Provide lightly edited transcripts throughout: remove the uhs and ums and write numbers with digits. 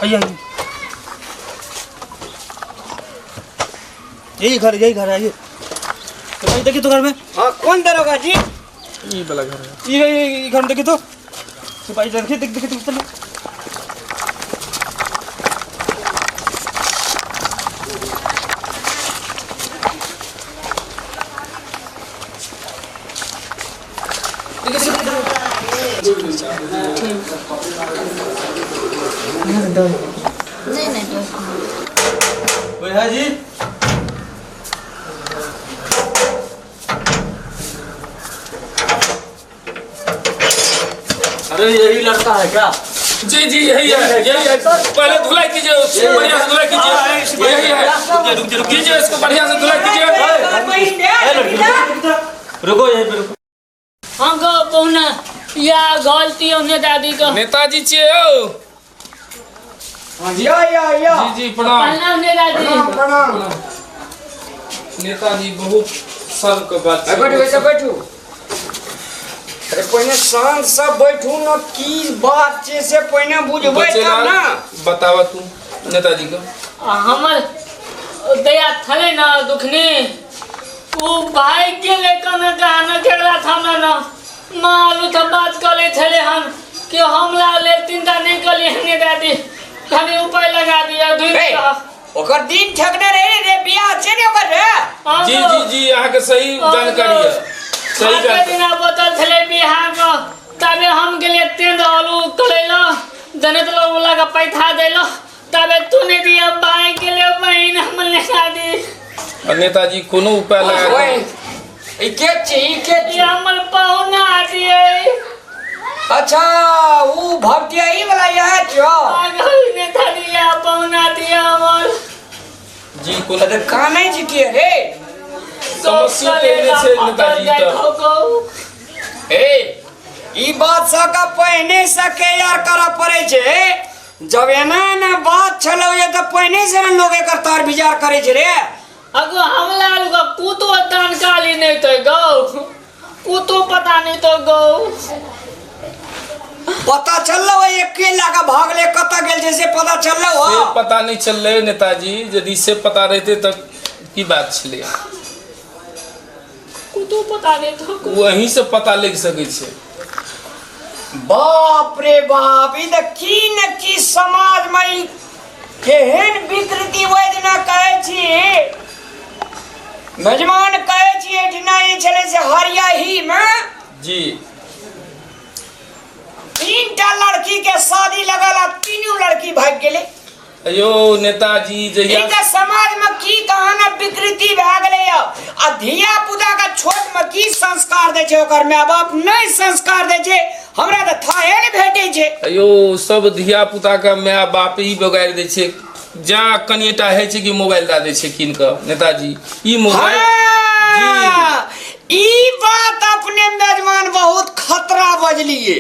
आइए आइए, यही घर, यही घर है, आइए। तो भाई देखिए तो घर में। हाँ, कौन दरोगा जी? ई वाला घर है। ये घर में देखिए तो सिपाही, देखिए देख देखिए चलो। नहीं नहीं। कोई है जी? अरे यही लड़का है क्या? जी जी, यही है, यही है। पहले धुलाई कीजिए उसको, बढ़िया से धुलाई कीजिए। यही है। रुक जा, रुक जा। कीजिए इसको, बढ़िया से धुलाई कीजिए। लड़की, रुको, यहीं पे रुको। हमको पहुना या गलती हमने दादी को। नेताजी छियै यौ। या या या। जी जी, प्रणाम। प्रणाम नेताजी। प्रणाम। नेताजी, बहुत शर्म के बात छै। बैठू, बैठू बैठू। अरे पहिने शांत से बैठू न, की बात छै से पहिने बुझबै तब बचेलाल, न। बतावा तू नेताजी के। आ, हमर दया थले न दुखनी, उ भाई गेले कन कहाँ केकरा थाना न मालू त बात कले छले हम कि हमला ले चिंता नहीं कली हने दादी, खाली उपाय लगा दिया धुई। ए, ओकर दिन ठकने रहे रे, बियाह छै ने ओकर रे। जी जी जी, अहाँके सही जानकारी है, सही जानकारी। दिना बोतल छले बियाह को, तबे हम गेलिए तेंद आलू कलेलो जने तो लोग का पैसा देलो, तबे तूने दिया भाई के लिए बहन हम ने शादी। आ नेताजी, कोनो उपाय लगा ओए, के। ई के छै, ई के ये छै? हमर पहुना दिए। अच्छा, ऊ भवतिया ई वाला यह छो? आगल नेता दिया पहुना दिया हमर। जी, कोनो तऽ कानै छी के रे? समस्या तेहने छै नेताजी तऽ। ए, ई बात सबके पहिने से के यार करऽ पड़ै छै। जब एना एना बात छलौ ये तऽ पहिने से ने लोग एकर तार विचार करै छै रे। अगो हमला आलू कुतो दान काली नहीं तो गौ कुतो पता नहीं तो गौ। पता चललो है अकेला का भागले, कतऽ गेल छै से पता चललो? से हो पता नहीं चललै नेताजी। यदि से पता रहते तऽ की बात छलै। कुतो पता नहीं तो। ओ अहीं से पता लागि सकै छै। बाप रे बाप, ई तऽ की न की समाज में ई केहन विकृति। ओहि दिना कहै छी मेजमान, कहै छी एहिठिना ई छलै से हरियाही मे तीनटा लड़की के शादी लगल आ तीनू लड़की भागि गेलै। यौ नेताजी, ई जहिया तऽ समाज में की कहाना विकृति भए गेलै यौ। आ धिया पुता के छोट में की संस्कार दै छै ओकर माय बाप? नहि संस्कार दै छै, हमरा तऽ थाहे ने भेटै छै। यौ, सब धिया पुता के माय बाप ई बगाड़ि दै छै। जा कनिएटा होइ छै कि मोबाइल दए दै छै कीन कऽ। नेताजी, ई मोबाइल। हाँ, ई बात अपने मेजमान बहुत खतरा बजलिए।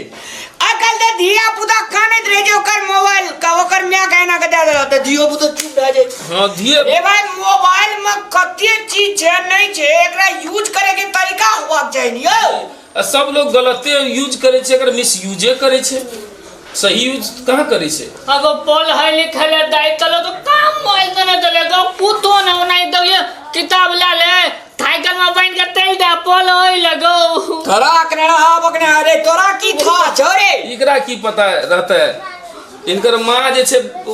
आजकल तऽ धिया पुता कानैत रहे छै, ओकर मोबाइल का ओकर माय के एना के दए देलक तऽ धियो पुता चुप भए जाइ छै। हँ, धिये ए भाई, मोबाइल में कते चीज छै, नहीं छै, एकरा यूज करे के तरीका होबाक चाही ने यौ। आ सब लोग गलते यूज करै छै, एकर मिस यूजे करै छै, सही यूज कहाँ करै छै? अगो पढ़ है लिखे ले दाई चलो तो काम मोबाइल तो नहीं चले गो कुतो ना नहीं दो ये किताब ले ले साइकिल में बैठ के तेल दे पढ़ होई लगो। तोरा अकने रहा बकने, अरे तोरा की था छौ रे? एकरा की पता रहता है? इनकर माँ जे छै ओ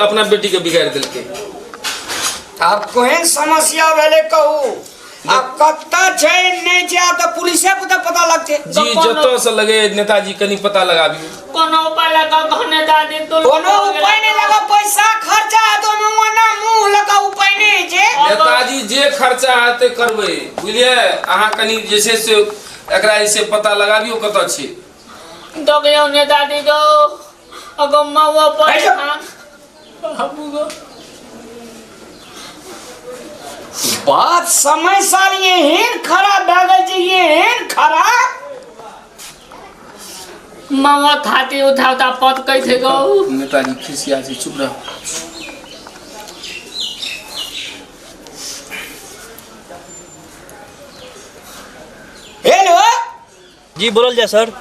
अपना बेटी के बिगाड़ि देलकै। आब केहन समस्या भेलै कहू? आ कतऽ छै नहि छै, आब तऽ पुलिसे पुते पता लगतै। जी, जतऽ से लगे नेताजी, कनि पता लगाबियौ। कोनो उपाय लगा भने दादी तो। कोनो उपाय नहि लगा, पैसा खर्चा हेतौ ओहिमे, ओना मुँह लगा उपाय नहि होइ छै। नेताजी, जे खर्चा हेतै करबै, बुझलियै? अहाँ कनि जे छै से एकरा जे छै पता लगाबियौ कतऽ छै। दबियौ नेताजी गो, अगो मावा परेशान बाबू गो। बात समय साल एहन खराब भए गेल छै, एहन खराब। मावा थाती उठा उठा पत कैसे गो। नेताजी खिसिया छै, चुप रह। हेलो। जी, बोलल जाए सर।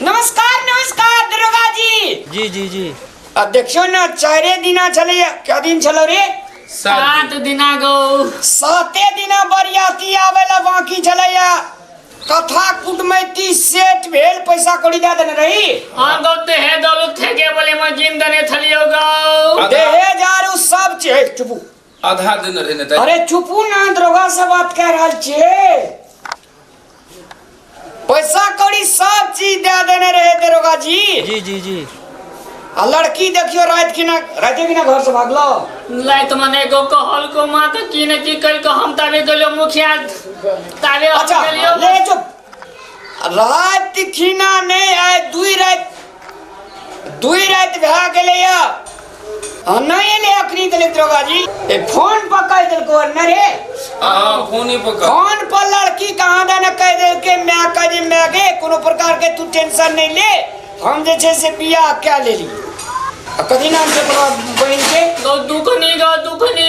नमस्कार नमस्कार दरोगा जी। जी जी जी। आ देखियौ ने चारे दिना छलैया, क्या दिन छलो रे? 7 7 दिना गो। 7 दिना बरियाती आवे ला बाकी छलैया। कथा कुटमैती सेट भेल, पैसा कौड़ी दे देने रही। हाँ गो, देहे दलु ठेके बोले म जिन दने थलियो गो। देहे जारू सब चीज। चुपू। आधा देने रहे नेताजी। अरे चुपू ना, दरोगा से बात कर रहल छियै। पैसा कौड़ी सब चीज दे देने रहे दरोगा जी। जी जी जी। आ लड़की देखियो रात की ना, राते की ना घर से भागलो। लाइत मने गो कहल को माँ तो की न की कल को हम ताबे गेलो मुखिया ताबे हम अच्छा गेलियो। ले चुप, रात खीना नहीं आए, दुई रात, दुई रात भए गेलै या आ नहीं एलै अखनी तक दरोगा जी। ए फोन पर कहि देलको न रे? हाँ, फोने पर कह। फोन पर लड़की कहाँ दे न कहि देलकै माय के जे माय गे कोनो प्रकार के तू टेंशन नहीं ले, हम जे छै से बियाह कए लेली। आ कथी नाम छै ओकरा बहिन के? गौ दुखनी, गौ दुखनी।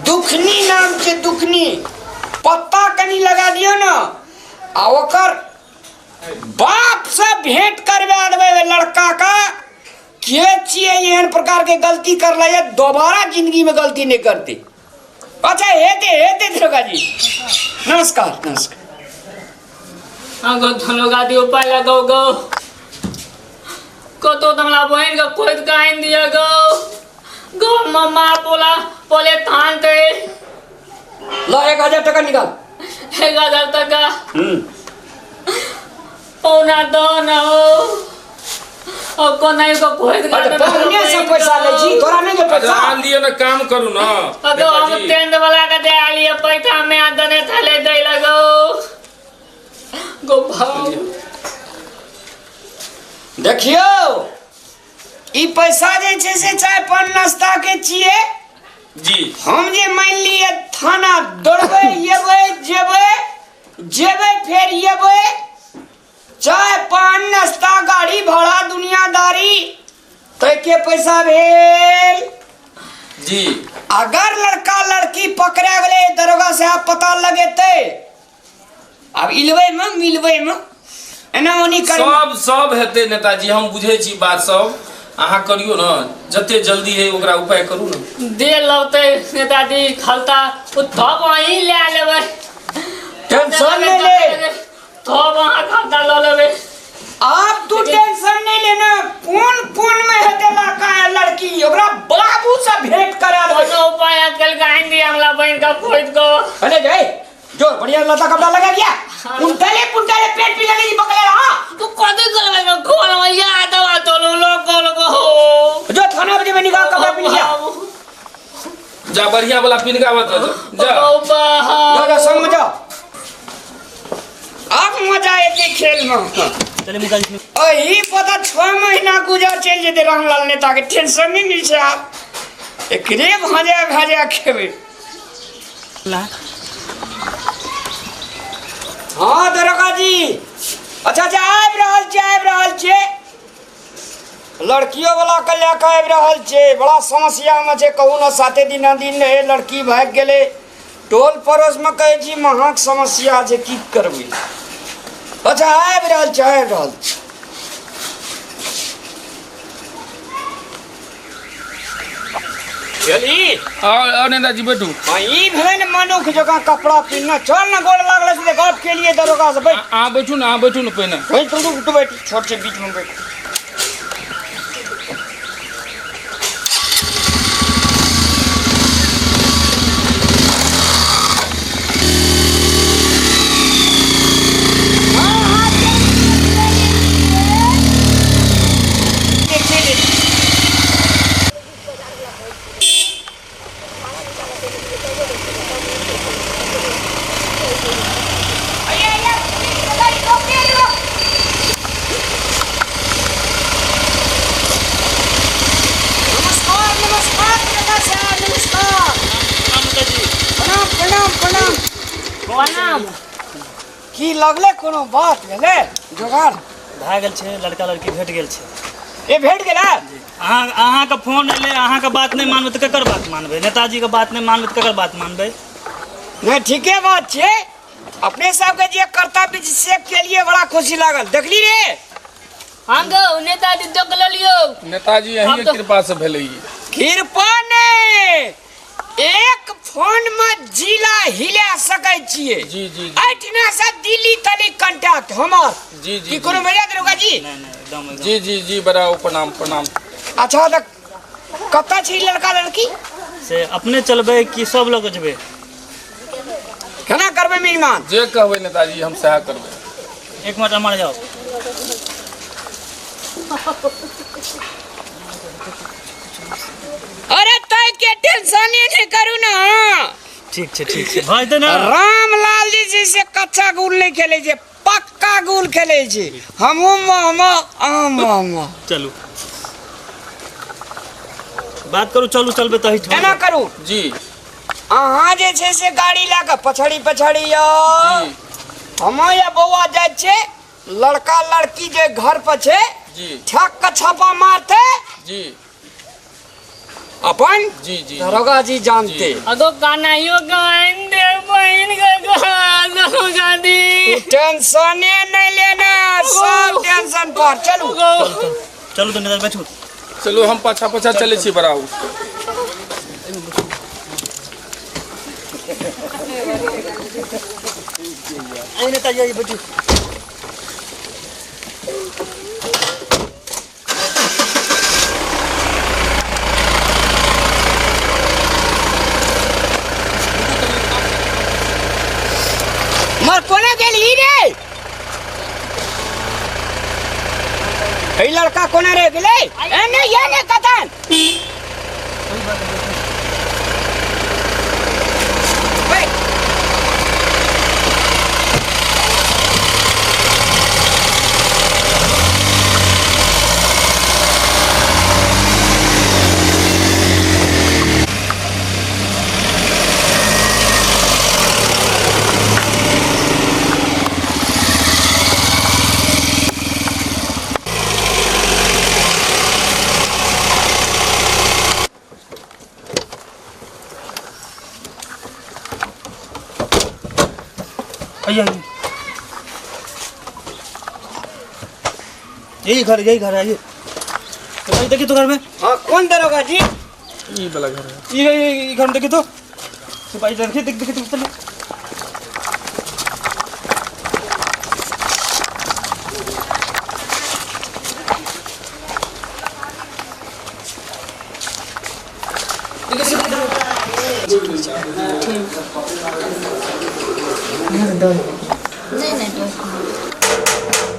दुखनी नाम छै दुखनी। पत्ता कनी लगा दियौ न आ ओकर बाप से भेंट करवा देबै ओहि लड़का का। के छियै एहन प्रकार के गलती करला ये दोबारा जिंदगी में गलती नहीं करती। अच्छा हेते हेते दरोगा जी, नमस्कार नमस्कार। हाँ गो दरोगा जी उपाय लगाओ गो, कतो तमला बहन के खोज के आइन दिया गो। गो मम्मा बोला बोले थान ते। ला 1000 टका निकाल। 1000 टका? पौना दो न हो। और कोना को खोज के अच्छा, पौने से पैसा लै छी, तोरा नहीं दे पैसा। अच्छा, आन दियो ना, काम करू ना। तो हम टेंट वाला के दे आलिए पैसा में आ दने थले दे लगो। गो भाव। देखियो ई पैसा जे छै से चाय पान नाश्ता के छियै जी। हम जे मान लिए थाना दौड़बै एबै जेबै जेबै फेर एबै, चाय पान नाश्ता गाड़ी भाड़ा दुनियादारी तै के पैसा भेल जी। अगर लड़का लड़की पकड़ा गेलै दरोगा साहब पता लगेतै, आब इलबै में मिलबै में एना ओनी कर सब सब हेतै नेताजी, हम बुझै छी बात सब। अहाँ करियो न, जते जल्दी है ओकरा उपाय करू न। दे लौते नेताजी खलता ओ तब अहीं ले लेबै। टेंशन नहीं ले, तब अहाँ खलता ल लेबै। आप तू टेंशन नहीं लेना, कोन कोन में हेतै लड़का है लड़की ओकरा बाबू से भेंट करा देबै। कोनो उपाय आजकल के आइन दिया हमला बहन का खोज को। अरे जाए जो बढ़िया लता कपड़ा लगा गया उनतले पुनतले पेट भी लगे पकड़े रहा। तू कथी करबै गो? खोल भैया, दवा तोलू, लोग खोल गो। जो थाना बजे में निकाल कपड़ा पिन गया। जा बढ़िया वाला पिन का बता जा। जा जा संग में जाओ। अब मजा एते खेल में। चले मुकाल इसमें। अही पता 6 महीना गुजर चल जेते रामलाल नेता के टेंशन नहीं ली छै आप। एकरे भाजा भाजा खेबे। ला। हाँ दरोगा जी, अच्छा अच्छा आबि रहल छै, आबि रहल छै। लड़कियों वाला के लए कऽ आबि रहल छै, बड़ा समस्या में छै। कहू ने 7 दिना दिन रहे लड़की भागि गेलै। टोल पड़ोस में कहै छी महक समस्या छै, की करबै। अच्छा आबि रहल छै, आबि रहल छै। चली। और नेताजी बैठू। हाँ, ई भेलै ने मनुख जकाँ कपड़ा पिन्हना। चल ने गोड़ लागल से गप के लिए दरोगा से बैठ। अहाँ बैठू ने, अहाँ बैठू ने पहिने। बैठ, तू तू बैठ, छोट छै बीच में बैठ। नमस्कार नमस्कार साहब, नमस्कार। प्रणाम प्रणाम प्रणाम। प्रणाम। की लगले कोनो बात भेलै जोगाड़? भए गेल छै, लड़का लड़की भेट गेल छै। ए भेट गेलै? अहाँके फोन एलै, अहाँके बात नहि मानबै तऽ ककर बात मानबै? नेताजीके बात नहि मानबै तऽ ककर बात मानबै? नहि ठीके बात छै, अपने सबके जे कर्तव्य छै से के लिए बड़ा खुशी लागल। देखली रे हम गो नेताजी देख लेलियो। नेताजी अहीं हम के तो- कृपा से भेलै ई। कृपा ने एक फोन में जिला हिला सकै छियै। जी जी जी। एहिठिना से दिल्ली तलिक कंटैक्ट हमर। जी जी की कोनो मजा दरोगा जी? नहीं नहीं, एकदम एकदम। जी जी जी, बड़ा प्रणाम प्रणाम। अच्छा तऽ कतऽ छै लड़का लड़की? से अपने चलबै कि सब लग जेबै? केना करबै मेजमान? जे कहबै नेताजी हम सएह करबै। एक मिनट हमारे जाओ। अरे तय के टेंशन नहीं करू ना। ठीक छै, ठीक छै, भऽ जेतै ना। रामलाल जी छै से कच्चा गुल नहीं खेले छै, पक्का गुल खेले छै। हमहूँ हम आम हम। चलू बात करू, चलू चलबै तही ठाम। एना करू जी। अहाँ जे छै से गाड़ी लए कऽ पछाड़ी पछाड़ी यौ। जी। हम या बौआ जाइ छै, लड़का लड़की जे घर पर छै जी। छक के छापा मारते जी अपन जी जी दरोगा जी जानते। अगो कानाइयो गाइन दे बहिन के दरोगा जी। तू टेंशने नहीं लेना, सब टेंशन पर। चलू चलू तो नेताजी बैठू। चलू हम पाछा पाछा चलै छी बड़ाऊ। आई नेताजी आई बैठू। मर कोना गेली रे? ए लड़का कोना रे गेलै? ए नहीं ये नहीं कतन। आइए, आइए। यही घर, यही घर है, आइए। तो भाई देखिए तो घर में। हाँ, कौन दरोगा जी? ई वाला घर है। ये घर में देखिए तो। सिपाही देखिए, देख, देखिए, देखिए, चलिए।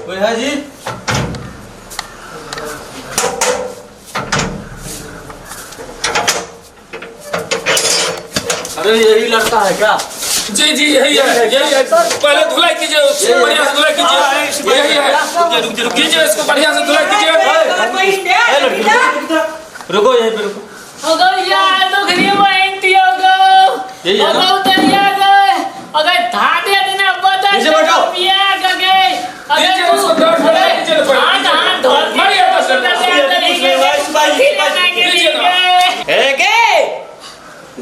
भैया जी अरे यही लड़का है क्या? जी जी यही है, यही है। पहले धुलाई कीजिए उसको, बढ़िया से धुलाई कीजिए। यही है, रुक जा, रुक जा। कीजिए इसको बढ़िया से धुलाई कीजिए। रुको यहीं पे रुको। अगो यार दुखनी बहिन थी अगो। यही है ना? अगो तरिया गए। अगर धादे दिना बदल नीचे बैठो। बिया गए। अगर नीचे तू उसको दर्द हो रहा है, नीचे बैठो। हाथ हाथ धो के मारिए दस डंडा। नीचे ना। ए गे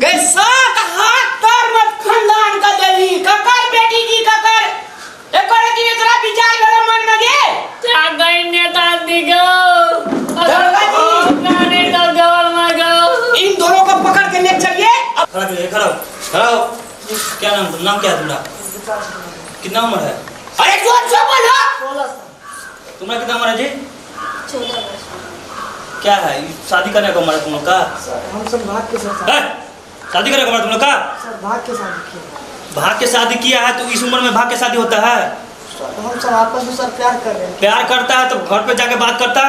गे सात हाथ तर मत खानदान का देवी ककर बेटी जी ककर एकर दिन तोरा विचार भेल मन में गे। क्या गई नेता दी गो। दरोगा जी। गाने तो गवल में गो। इन दोनों को पकड़ के ले चलिए। अब खड़ा हो, खड़ा हो, खड़ा हो। क्या नाम, नाम क्या है तुम्हारा? कितना उम्र है? अरे जोर से बोलो। तुम्हारा कितना उम्र है जी? 14 वर्ष। क्या है शादी करने का उम्र है तुम लोग का? हम सब भाग के साथ। है? शादी करने का उम्र तुम लोग का? सर भाग के शादी किया। भाग के शादी किया है तो इस उम्र में भाग के शादी होता है? सर, हम सब आपस में सर प्यार कर रहे हैं। प्यार करता है तो घर पे जाके बात करता?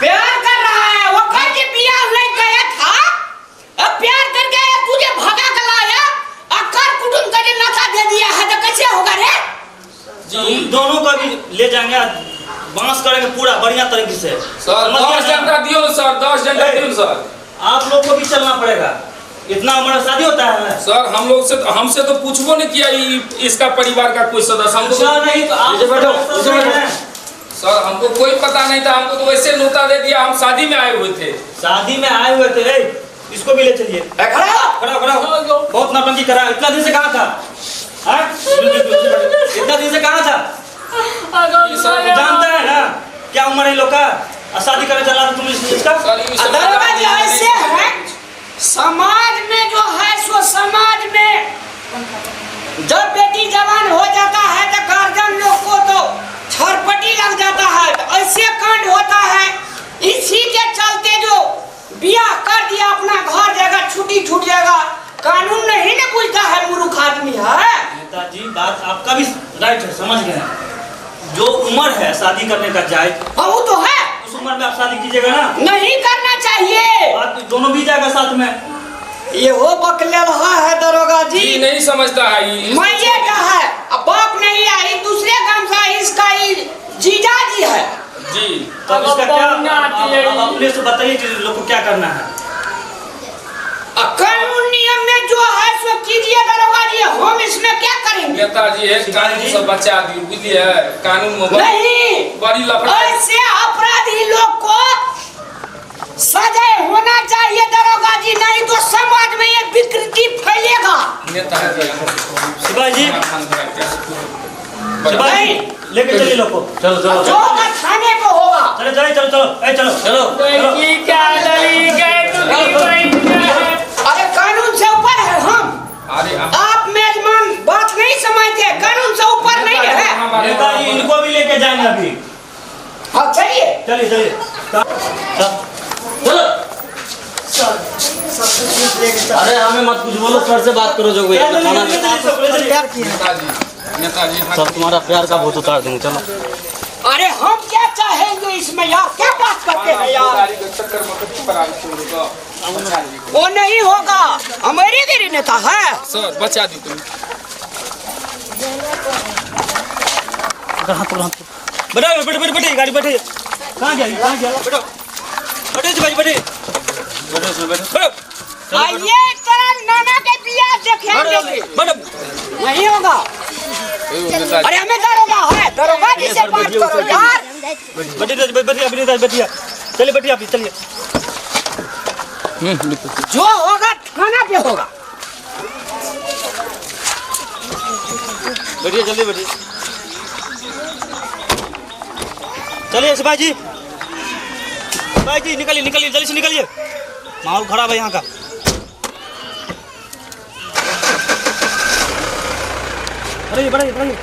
प्यार कर रहा है वो घर के बियाह ले गया था, अब प्यार करके तुझे भगा के लाया और कर कुटुंब का जो नशा दे दिया है तो कैसे होगा रे? तुम दोनों का भी ले जाएंगे, बांस करेंगे पूरा बढ़िया तरीके से। सर समझ गए 10 ना? डंडा दियो सर, 10 डंडा दियो सर। आप लोग को भी चलना पड़ेगा, इतना उम्र में शादी होता है। सर हम लोग से, हमसे तो पूछबो नहीं किया इसका परिवार का कोई सदस्य। हमको पूछा नहीं तो आप नीचे बैठो, नीचे बैठो। सर हमको कोई पता नहीं था, हमको तो वैसे नोता दे दिया, हम शादी में आए हुए थे। शादी में आए हुए थे। ए, इसको भी ले चलिए। ए, खड़ा हो। खड़ा हो, खड़ा हो। बहुत नौटंकी करा, इतना दिन से कहाँ था? हाँ? इतना दिन से कहाँ था? अगो जानता है ना क्या उम्र है लोग का और शादी करने चला तो तुम इसका सर ई सब दरोगा जी ऐसे है, समाज में जो है सो समाज में जब बेटी जवान हो जाता है तो गार्जियन लोग को तो छरपटी लग जाता है, तो ऐसे कांड होता है। इसी के चलते जो ब्याह कर दिया अपना घर जाएगा, छुट्टी छूट जाएगा, कानून नहीं ना बुझता है, मूर्ख आदमी है। नेताजी बात आपका भी राइट है, समझ गए। जो उम्र है शादी करने का जायज, हाँ वो तो है, उस उम्र में आप शादी कीजिएगा ना, नहीं करना चाहिए। बात दोनों भी जाएगा साथ में। ये हो बकले रहा है दरोगा जी, जी नहीं समझता है ये। मैं ये का है, अब बाप नहीं आई, दूसरे गांव से आई, इसका ही जीजा जी है जी। तो अब इसका क्या अब आती है। आप अपने से बताइए कि लोग को क्या करना है। कानून नियम में जो है सो कीजिए दरोगा जी, हम इसमें क्या करेंगे। नेताजी है कानून से बचा दियो, बुझलिए? कानून में नहीं, बड़ी लफड़ा। ऐसे अपराधी लोग को सजा होना चाहिए दरोगा जी, नहीं तो समाज में ये विकृति फैलेगा। नेताजी शिवाजी शिवाजी लेके चलिए लोग को, चलो चलो जो होगा थाने को होगा। चलो चलो चलो चलो ए चलो चलो की क्या लड़ी गए दुखनी बहन है। अरे कानून से ऊपर है हम, अरे आप मेजबान बात नहीं समझते, कानून से ऊपर नहीं है। नेताजी इनको भी लेके जाएंगे अभी। हाँ चलिए चलिए चलिए चलो। सर सब कुछ लेके चल। अरे हमें मत कुछ बोलो, सर से बात करो जो चलो, थाना चलो, चलो, चलो, चलो। प्यार किए हैं। नेताजी नेताजी सब तुम्हारा प्यार का भूत उतार देंगे। चलो। अरे हम क्या चाहेंगे इसमें यार, क्या बात करते हैं यार। चक्कर में कभी पराल छोड़ दो। वो नहीं होगा, हमारे गिरी नेता है। सर बचा दी तुम। हाथ पकड़ो, हाथ पकड़ो। बैठो बैठो बैठो बैठो गाड़ी बैठे। कहाँ गया कहाँ गया? बैठो बैठो भाई बैठे बैठो इसमें बैठो। बैठो आइए तेरा नाना के बियाह देखेंगे। बैठो नहीं होगा। अरे हमें दरोगा है, दरोगा जी से बात करो यार। बैठिए बैठिए अभी नेताजी बैठिए, चलिए बैठिए आप चलिए। जो होगा थाना पे होगा। बैठिए जल्दी बैठिए। चलिए सिपाही जी, सिपाही जी निकलिए निकलिए जल्दी से निकलिए, माहौल खराब है यहाँ का। अरे बड़े बड़े